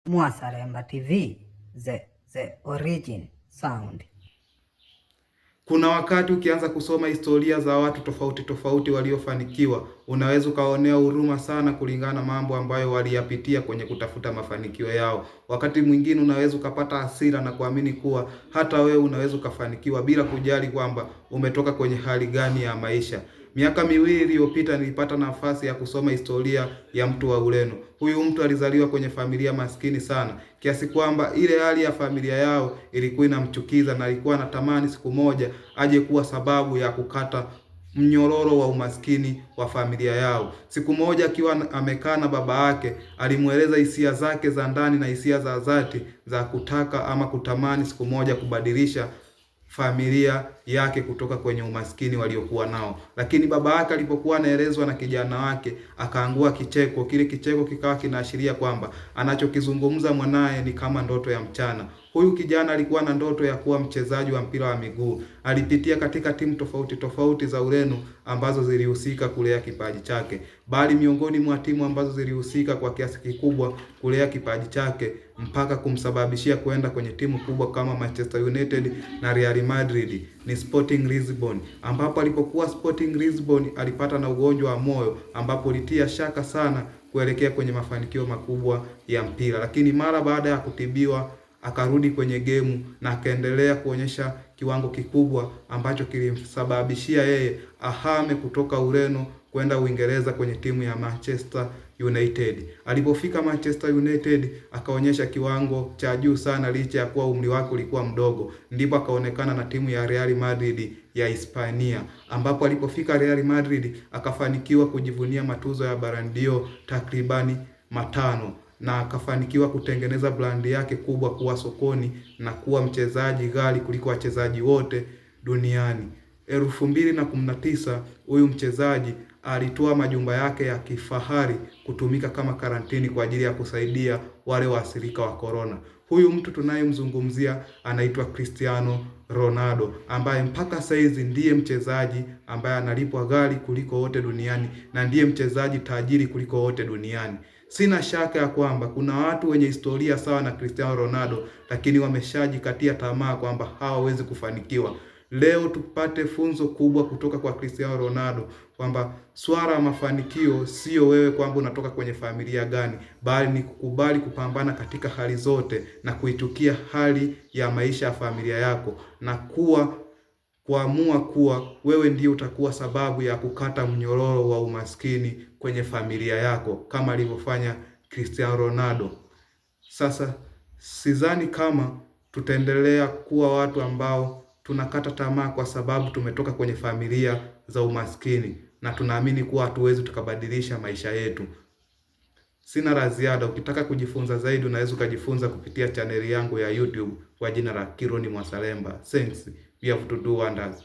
Mwasalemba TV, the origin sound. Kuna wakati ukianza kusoma historia za watu tofauti tofauti waliofanikiwa, unaweza ukaonea huruma sana kulingana na mambo ambayo waliyapitia kwenye kutafuta mafanikio yao. Wakati mwingine unaweza ukapata hasira na kuamini kuwa hata wewe unaweza ukafanikiwa bila kujali kwamba umetoka kwenye hali gani ya maisha. Miaka 2 iliyopita nilipata nafasi ya kusoma historia ya mtu wa Ureno. Huyu mtu alizaliwa kwenye familia maskini sana, kiasi kwamba ile hali ya familia yao ilikuwa inamchukiza na alikuwa anatamani siku moja aje kuwa sababu ya kukata mnyororo wa umaskini wa familia yao. Siku moja akiwa amekaa na baba yake, alimweleza hisia zake za ndani na hisia za dhati za kutaka ama kutamani siku moja kubadilisha familia yake kutoka kwenye umaskini waliokuwa nao. Lakini baba yake alipokuwa anaelezwa na kijana wake, akaangua kicheko. Kile kicheko kikawa kinaashiria kwamba anachokizungumza mwanaye ni kama ndoto ya mchana. Huyu kijana alikuwa na ndoto ya kuwa mchezaji wa mpira wa miguu. Alipitia katika timu tofauti tofauti za Ureno ambazo zilihusika kulea kipaji chake, bali miongoni mwa timu ambazo zilihusika kwa kiasi kikubwa kulea kipaji chake mpaka kumsababishia kwenda kwenye timu kubwa kama Manchester United na Real Madrid ni Sporting Lisbon, ambapo alipokuwa Sporting Lisbon alipata na ugonjwa wa moyo, ambapo ulitia shaka sana kuelekea kwenye mafanikio makubwa ya mpira, lakini mara baada ya kutibiwa akarudi kwenye gemu na akaendelea kuonyesha kiwango kikubwa ambacho kilimsababishia yeye ahame kutoka Ureno kwenda Uingereza kwenye timu ya Manchester United. Alipofika Manchester United akaonyesha kiwango cha juu sana licha ya kuwa umri wake ulikuwa mdogo. Ndipo akaonekana na timu ya Real Madrid ya Hispania, ambapo alipofika Real Madrid akafanikiwa kujivunia matuzo ya Ballon d'Or takribani 5 na akafanikiwa kutengeneza brandi yake kubwa kuwa sokoni na kuwa mchezaji ghali kuliko wachezaji wote duniani. 2019 huyu mchezaji alitoa majumba yake ya kifahari kutumika kama karantini kwa ajili ya kusaidia wale waathirika wa corona. Huyu mtu tunayemzungumzia anaitwa Cristiano Ronaldo, ambaye mpaka saizi ndiye mchezaji ambaye analipwa ghali kuliko wote duniani na ndiye mchezaji tajiri kuliko wote duniani. Sina shaka ya kwamba kuna watu wenye historia sawa na Cristiano Ronaldo, lakini wameshajikatia tamaa kwamba hawawezi kufanikiwa. Leo tupate funzo kubwa kutoka kwa Cristiano Ronaldo kwamba swala la mafanikio sio wewe kwamba unatoka kwenye familia gani, bali ni kukubali kupambana katika hali zote na kuitukia hali ya maisha ya familia yako na kuamua kuwa wewe ndiye utakuwa sababu ya kukata mnyororo wa umaskini kwenye familia yako kama alivyofanya Cristiano Ronaldo. Sasa sidhani kama tutaendelea kuwa watu ambao tunakata tamaa kwa sababu tumetoka kwenye familia za umaskini na tunaamini kuwa hatuwezi tukabadilisha maisha yetu. Sina la ziada. Ukitaka kujifunza zaidi unaweza ukajifunza kupitia chaneli yangu ya YouTube kwa jina la Kironi Mwasalemba. Thanks. We have to do wonders.